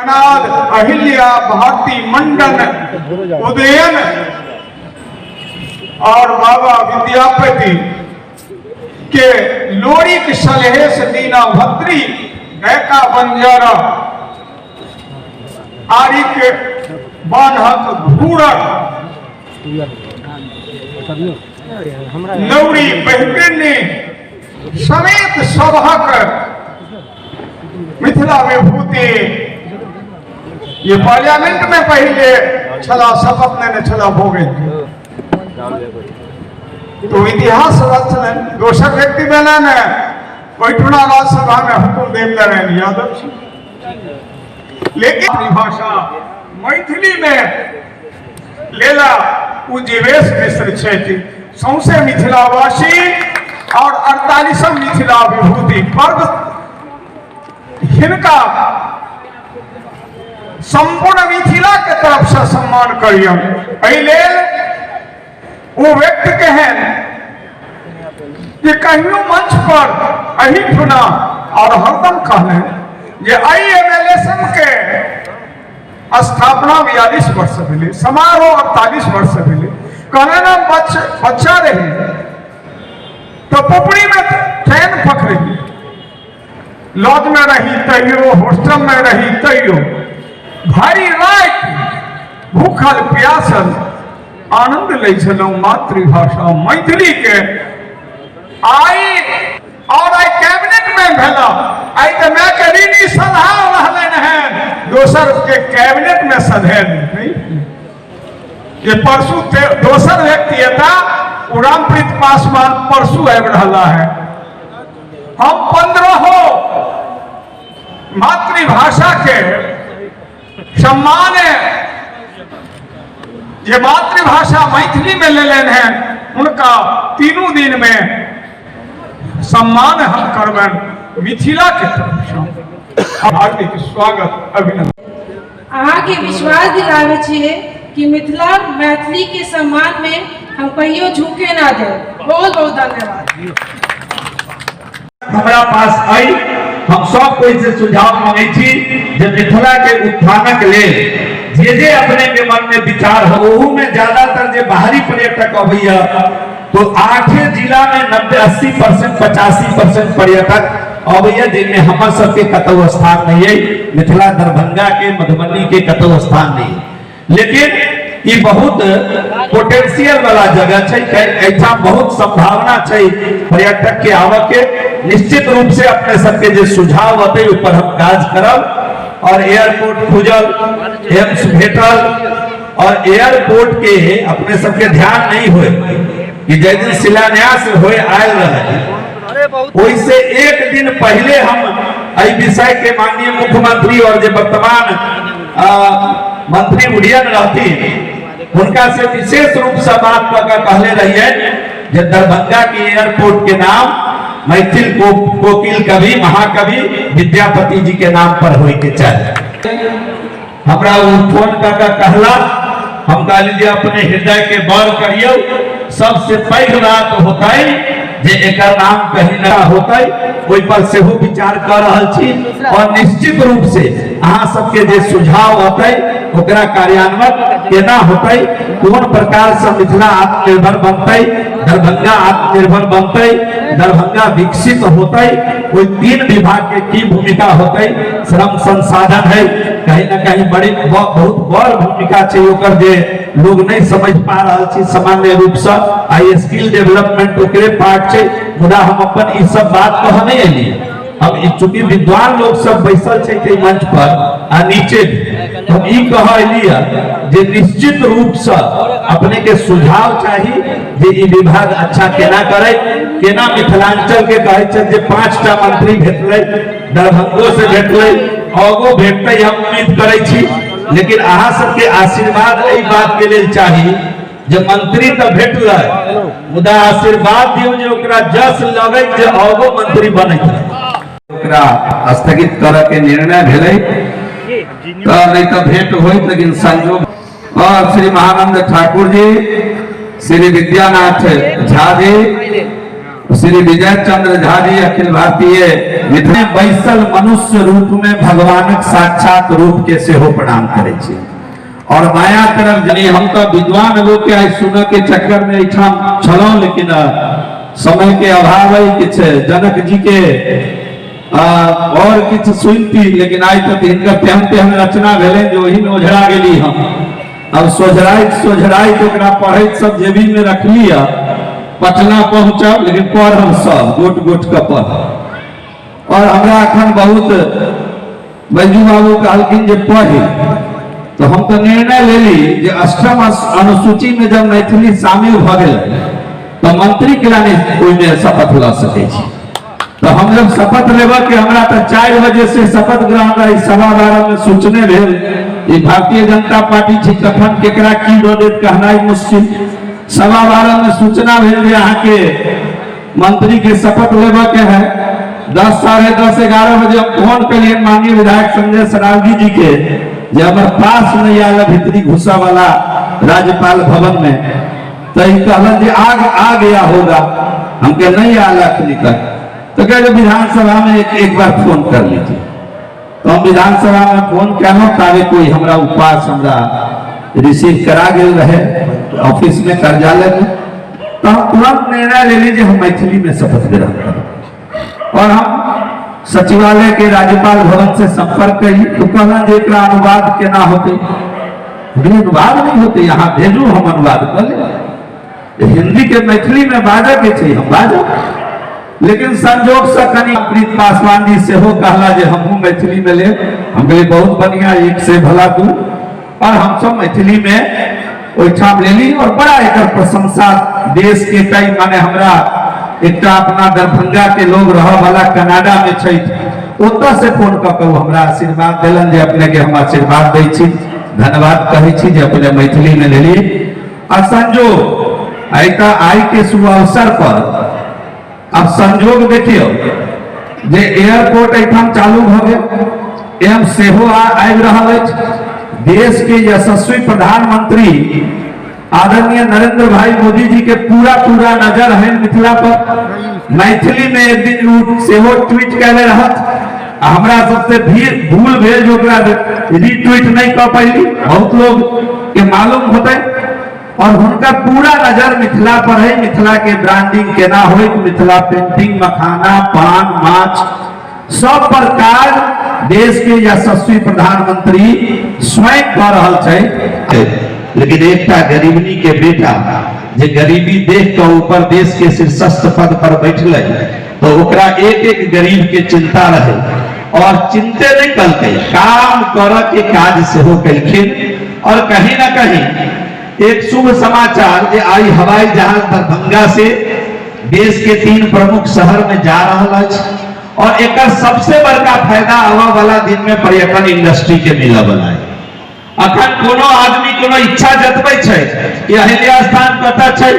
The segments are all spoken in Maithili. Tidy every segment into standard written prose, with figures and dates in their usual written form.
अनाद अहिल्या भारती मंडन उदयन और बाबा विद्यापति के लोरिक सलहेश दीना भद्री गैका बंजारा आरिक बान्हक घूरक नौरी बहकनी समेत सबहक मिथिला विभूति ये पार्लियामेंट में पहले छला शपथ लेने छला भोगे तो इतिहास रचलन दोसर व्यक्ति भेलन ओहिठुना राज्यसभा में हुकुम देव नारायण यादव जी। लेकिन भाषा मैथिली में लेला ओ जीवेश मिश्र छथि, सौंसे मिथिलावासी और 48 मिथिला विभूति पर्व हिनका संपूर्ण मिथिला के तरफ से सम्मान करियन। एहि लेल ओ व्यक्ति केहन जे कहियो मंच पर एहि ठुना और हरदम कहले जे I am L S M के स्थापना 42 वर्ष भेलै, समारोह 48 वर्ष भेलै। कहले ना बच्चा रही तो पुपरी में ट्रेन पकड़ी, लॉज में रही तैयो, हॉस्टल में रही तैयो, भारी राति भूखल प्यासल आनंद लै छलहुँ मातृभाषा मैथिली के। आई और आई कैबिनेट में भेला, आई तो मैं के ऋणी सलाह रहलन हैं, दोसर के कैबिनेट में सधेल नहीं। ये परसों दोसर व्यक्ति एता, ओ रामप्रीत पासवान परसों आबि रहा है। हम 15 मातृभाषा के सम्मान जे मातृभाषा मैथिली में लेलन हैं उनका तीनों दिन में सम्मान हम करबन मिथिला के तरफ से। हार्दिक स्वागत अभिनंदन। अहाँके विश्वास दिलाबै छियै कि मिथिला मैथिली के सम्मान में हम कहियो झुके ना देब। बहुत बहुत धन्यवाद। हमरा पास आई हम सब कोई से सुझाव मांगे छी जे मिथिला के उत्थानक लेल जे जे अपने के मन में विचार हो, ओहू में ज्यादातर जे बाहरी पर्यटक अबैया तो 8 जिला में 90-80% 85% पर्यटक अबैया, जिनमें हमर सबके कतौ स्थान नहीं है। मिथिला दरभंगा के मधुबनी के कतौ स्थान नहीं है, लेकिन ई बहुत पोटेंशियल वाला जगह छै, एहिठाम बहुत संभावना छै पर्यटक के आवक के। निश्चित रूप से अपने सबके जे सुझाव होते ओहि पर हम काज करब। और एयरपोर्ट खुजल, एम्स भेटल, और एयरपोर्ट के अपने सबके ध्यान नहीं होए कि जै दिन शिलान्यास होए आयल रहे ओहिसे एक दिन पहले हम एहि विषय के माननीय मुख्यमंत्री और जे वर्तमान मंत्री उड्डयन रहती उनका से विशेष रूप से बात कऽ के कहले रहिए जे दरभंगा के एयरपोर्ट के नाम मैथिल कोकिल कवि महाकवि विद्यापति जी के नाम पर होय के चाही। हमरा ओ फोन कऽ के कहला, हम कहली जे अपने हृदय के बड़ करियौ, सबसे पैघ बात होतै जे एकर नाम कहीं ना होतै, ओहि पर सेहो विचार कऽ रहल छी। और निश्चित रूप से अहाँ सबके जे सुझाव होतै ओकरा कार्यान्वयन केना होतै, कोन प्रकार से मिथिला आत्मनिर्भर बनतै, दरभंगा आत्मनिर्भर बनतै, दरभंगा विकसित होतै, ओहि 3 विभाग के की भूमिका होतै। श्रम संसाधन है, कहीं ना कहीं बड़ी बहुत बड़ भूमिका छै ओकर, जे लोग नहीं समझ पा रहल छी सामान्य रूप से। आई स्किल डेवलपमेंट ओकरे पार्ट छै। मुदा हम अपन ई सब बात कह नहीं एलियै, हम ई चूंकि विद्वान लोग सब बैसल छै के मंच पर आ नीचे भी, हम ई कह एलियै जे निश्चित रूप से अपने के सुझाव चाही जे ई विभाग अच्छा केना करे, केना मिथिलांचल के कहै छै जे 5टा मंत्री भेटलै, दरभंगो से भेटलै, आगो भेटतै हम उम्मीद करै छी। लेकिन अहाँ सबके आशीर्वाद एहि बात के लेल चाही जे मंत्री तो भेटलै, मुदा आशीर्वाद दियौ जे ओकरा जस लगै जे आगो मंत्री बनैत रहै। ओकरा स्थगित करऽ के निर्णय भेलै तऽ नहीं तऽ भेंट होइत, लेकिन संजोग। और श्री महानंद ठाकुर जी, श्री विद्यानाथ झा जी, श्री विजय चंद्र झा जी अखिल भारतीय मिथिला बैसल मनुष्य रूप में भगवानक साक्षात रूप के सेहो प्रणाम करै छी। और माया तरफ जानी हम तो विद्वान लोग के आइ सुनऽ के चक्कर में एहिठाम छलहुँ, लेकिन समय के अभाव है, किछु जनक जी के और किछु सुनती, लेकिन आइ तक हिनकर तेहन तेहन रचना भेलै जे ओही में ओझरा गेली हम। अब सोझराइत सोझराइत ओकरा पढ़ैत सब जेबी में रखली है, पटना पहुँचब लेकिन पढ़ब सब गोट गोट के पढ़ब। और हमरा अखन बहुत बैजू बाबू कहलखिन जे पढ़ी, तो हम तो निर्णय लेली जे अष्टम अनुसूची में जब मैथिली शामिल भ गेलै तो मंत्री के नहीं ओहिमे शपथ लऽ सकै छी। तो हम जब शपथ लेबऽ के हमरा तो 4 बजे से शपथ ग्रहण रही, 12:15 में सूचने भेल ई भारतीय जनता पार्टी छी, कखन केकरा की दऽ देत कहनाइ मुश्किल। 12:15 में सूचना भेल जे अहाँके मंत्री के शपथ लेबऽ के है। 10, 10:30, 11 बजे हम फोन कलिए माननीय विधायक संजय सरावगी जी के जे हमर पास नहीं आयल भीतरी घुसा वाला राज्यपाल भवन में, तो ई कहलन जे आग आ गया होगा, हमके नहीं आयल अखनी तक। तो कहे विधानसभा में एक बार फोन कर लीजिए। तो हम विधानसभा में फोन कलहुँ, ताबे कोई हमरा उपास हमरा रिसीव करा गेल रहे ऑफिस में कार्यालय में। तो हम तुरंत निर्णय ले ली जे हम मैथिली में शपथ ग्रहण करब। और हम सचिवालय के राज्यपाल भवन से संपर्क करी तो कहलन जे एकरा अनुवाद केना होते, अनुवाद नहीं होते, यहाँ भेजू हम अनुवाद कर ले, हिंदी के मैथिली में बाजऽ के छै हम बाजब। लेकिन संजोग से कनी प्रीत पासवान जी सेहो कहला जे हमहूँ मैथिली में लेब। हम कहलिए बहुत बढ़िया, एक से भला दू। और हम सब मैथिली में ओहिठाम लेली और बड़ा एकर प्रशंसा देश के कई माने हमरा एकटा अपना दरभंगा के लोग रह वाला कनाडा में छथि, ओतऽ से फोन कऽ के ओ हमरा आशीर्वाद देलन जे अपने के हम आशीर्वाद दै छी, धन्यवाद कहै छी जे अपने मैथिली में लेली। आ संजोग आइ तऽ आइ के शुभ अवसर पर अब संजोग देखियौ जे एयरपोर्ट एहिठाम चालू भऽ गेल, एम सेहो आबि रहल अछि। देश के यशस्वी प्रधानमंत्री आदरणीय नरेंद्र भाई मोदी जी के पूरा पूरा नजर है मिथिला पर। मैथिली में एक दिन उ सेहो ट्वीट कैले रहत, आ हमरा सबसे भी भूल भेल जो ओकरा रिट्वीट नहीं कऽ पैली, बहुत लोग के मालूम होते। और हुनका पूरा नजर मिथिला पर है, मिथिला के ब्रांडिंग केना होइत, मिथिला पेंटिंग, मखाना, पान, माछ सब पर काज देश के यशस्वी प्रधानमंत्री स्वयं कऽ रहल छै। लेकिन एकटा गरीबनी के बेटा जे गरीबी देख के ऊपर देश के शीर्षस्थ पद पर बैठले, तो ओकरा एक एक गरीब के चिंता रहे और चिंते नहीं कलकै, काम करऽ के काज सेहो कलखिन। और कहीं ना कहीं एक शुभ समाचार जे आई हवाई जहाज दरभंगा से देश के 3 प्रमुख शहर में जा रहा अछि और एकर सबसे बड़का फायदा आवा वाला दिन में पर्यटन इंडस्ट्री के मिलऽ वाला है। अखन कोनो आदमी कोनो इच्छा जतबै छै कि अहिल्या स्थान कतऽ छै,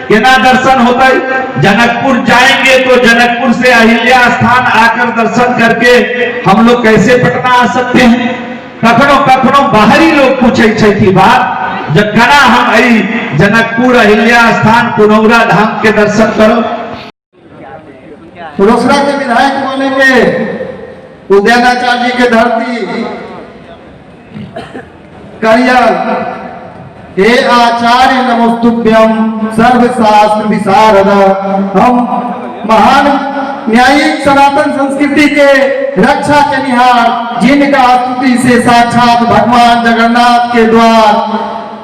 केना दर्शन होतै, जनकपुर जाएंगे तो जनकपुर से अहिल्या स्थान आकर दर्शन करके हम लोग कैसे पटना आ सकते हैं। कखनो कखनो बाहरी लोग पूछै छै कि बात जे केना हम एहि जनकपुर अहिल्या स्थान पुनौरा धाम के दर्शन करब। रोसड़ा के विधायक बनेंगे उदयनाचार्य जी के धरती करियर। हे आचार्य नमोस्तुभ्यम सर्वशास्त्र विशारद। हम महान न्यायिक सनातन संस्कृति के रक्षा के निहार, जिनका स्तुति से साक्षात भगवान जगन्नाथ के द्वार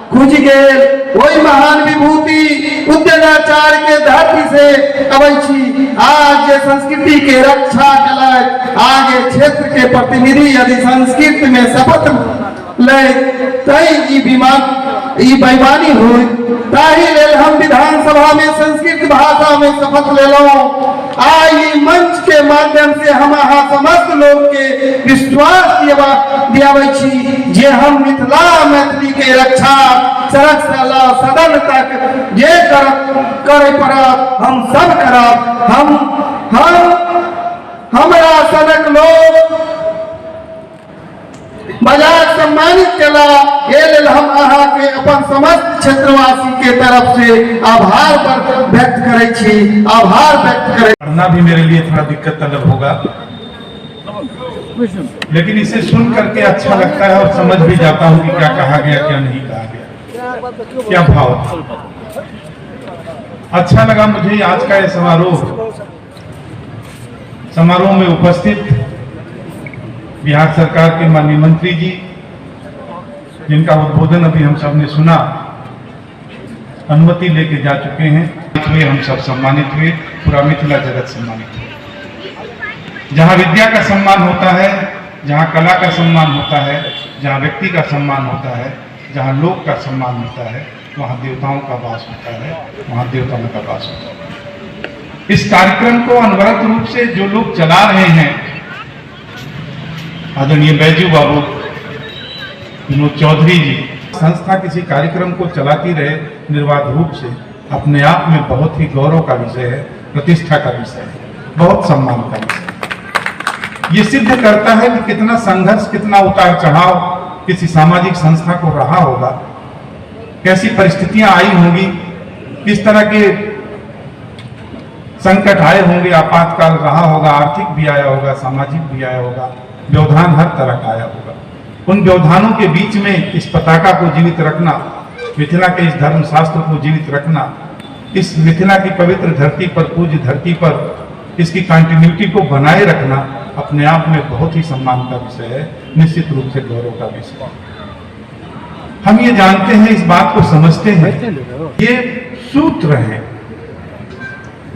खुज गेल, वही महान विभूति उदयनाचार्य के धरती से अबै छी। आज जे संस्कृति के रक्षा कलक, आगे क्षेत्र के प्रतिनिधि यदि संस्कृत में शपथ ले तई ई विमान ई बेईमानी हुई, ताही लेल हम विधानसभा में संस्कृत भाषा में शपथ लेलहुँ। आइ ई मंच के माध्यम से हम अहाँ समस्त लोग के विश्वास दियाबै छी जे हम मिथिला मैथिली के रक्षा सड़क से ल सदन तक जे करे पड़त हम सब करब। हमरा सनक लोग बाजार सम्मानित केला, ए लेल हम अहाँके अपन समस्त क्षेत्रवासी के तरफ से आभार व्यक्त करै छी, आभार व्यक्त करै। पढ़ना भी मेरे लिए थोड़ा दिक्कत तलब होगा, लेकिन इसे सुन करके अच्छा लगता है और समझ भी जाता हूं कि क्या कहा गया, क्या नहीं कहा गया, क्या भाव था। अच्छा लगा मुझे आज का ये समारोह। समारोह में उपस्थित बिहार सरकार के माननीय मंत्री जी, जिनका उद्बोधन अभी हम सब ने सुना, अनुमति लेके जा चुके हैं। हुए हम सब सम्मानित हुए, पूरा मिथिला जगत सम्मानित हुए। जहाँ विद्या का सम्मान होता है, जहाँ कला का सम्मान होता है, जहाँ व्यक्ति का सम्मान होता है, जहाँ लोक का सम्मान होता है, वहाँ देवताओं का वास होता है, वहाँ देवताओं का वास होता है। इस कार्यक्रम को अनवरत रूप से जो लोग चला रहे हैं, आदरणीय बैजू बाबू, विनोद चौधरी जी, संस्था किसी कार्यक्रम को चलाती रहे निर्बाध रूप से, अपने आप में बहुत ही गौरव का विषय है, प्रतिष्ठा का विषय है, बहुत सम्मान का विषय है। ये सिद्ध करता है कि कितना संघर्ष, कितना उतार चढ़ाव किसी सामाजिक संस्था को रहा होगा, कैसी परिस्थितियां आई होंगी, किस तरह के संकट आए होंगे, आपातकाल रहा होगा, आर्थिक भी आया होगा, सामाजिक भी आया होगा, व्यवधान हर तरह का आया होगा। उन व्यवधानों के बीच में इस पताका को जीवित रखना, मिथिला के इस धर्मशास्त्र को जीवित रखना, इस मिथिला की पवित्र धरती पर, पूज्य धरती पर इसकी कंटिन्यूटी को बनाए रखना अपने आप में बहुत ही सम्मान का विषय है, निश्चित रूप से गौरव का विषय है। हम ये जानते हैं, इस बात को समझते हैं, ये सूत्र हैं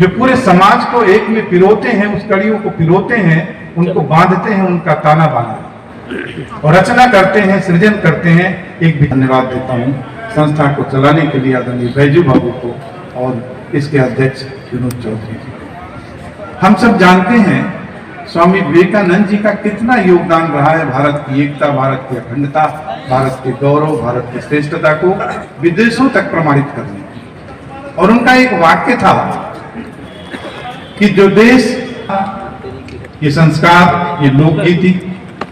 जो पूरे समाज को एक में पिरोते हैं, उस कड़ियों को पिरोते हैं, उनको बांधते हैं, उनका ताना बाना और रचना करते हैं, सृजन करते हैं। एक भी धन्यवाद देता हूँ संस्था को चलाने के लिए आदरणीय बैजू बाबू को और इसके अध्यक्ष विनोद चौधरी जी को। हम सब जानते हैं स्वामी विवेकानंद जी का कितना योगदान रहा है भारत की एकता, भारत की अखंडता, भारत के गौरव, भारत की श्रेष्ठता को विदेशों तक प्रमाणित करने में। और उनका एक वाक्य था कि जो देश ये संस्कार, ये लोकगीति,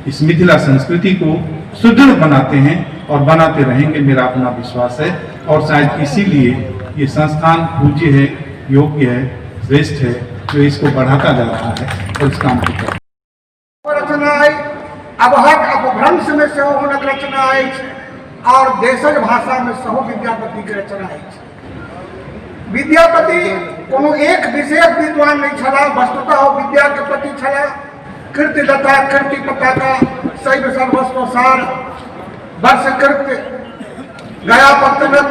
इस मिथिला संस्कृति को सुदृढ़ बनाते हैं और बनाते रहेंगे, मेरा अपना विश्वास है। और शायद इसीलिए ये संस्थान पूज्य है, योग्य है, श्रेष्ठ है, जो इसको बढ़ाता जा रहा है और इस काम को कर रचना अछि, अवहट्ठ अपभ्रंश में सेहो हुनक रचना अछि और देशज भाषा में सेहो विद्यापति के रचना अछि। विद्यापति कोनो एक विशेष विद्वान नहीं छलाह, वस्तुतः ओ विद्या के प्रति छलाह। कीर्तिलता, कीर्ति पताका, शैव सर्वस्व सार, वर्ष कृत्य, गया पत्तनक,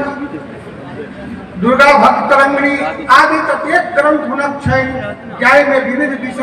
दुर्गा भक्त तरंगिणी आदि ततेक ग्रंथ हुनक छनि जाहिमे विविध विषय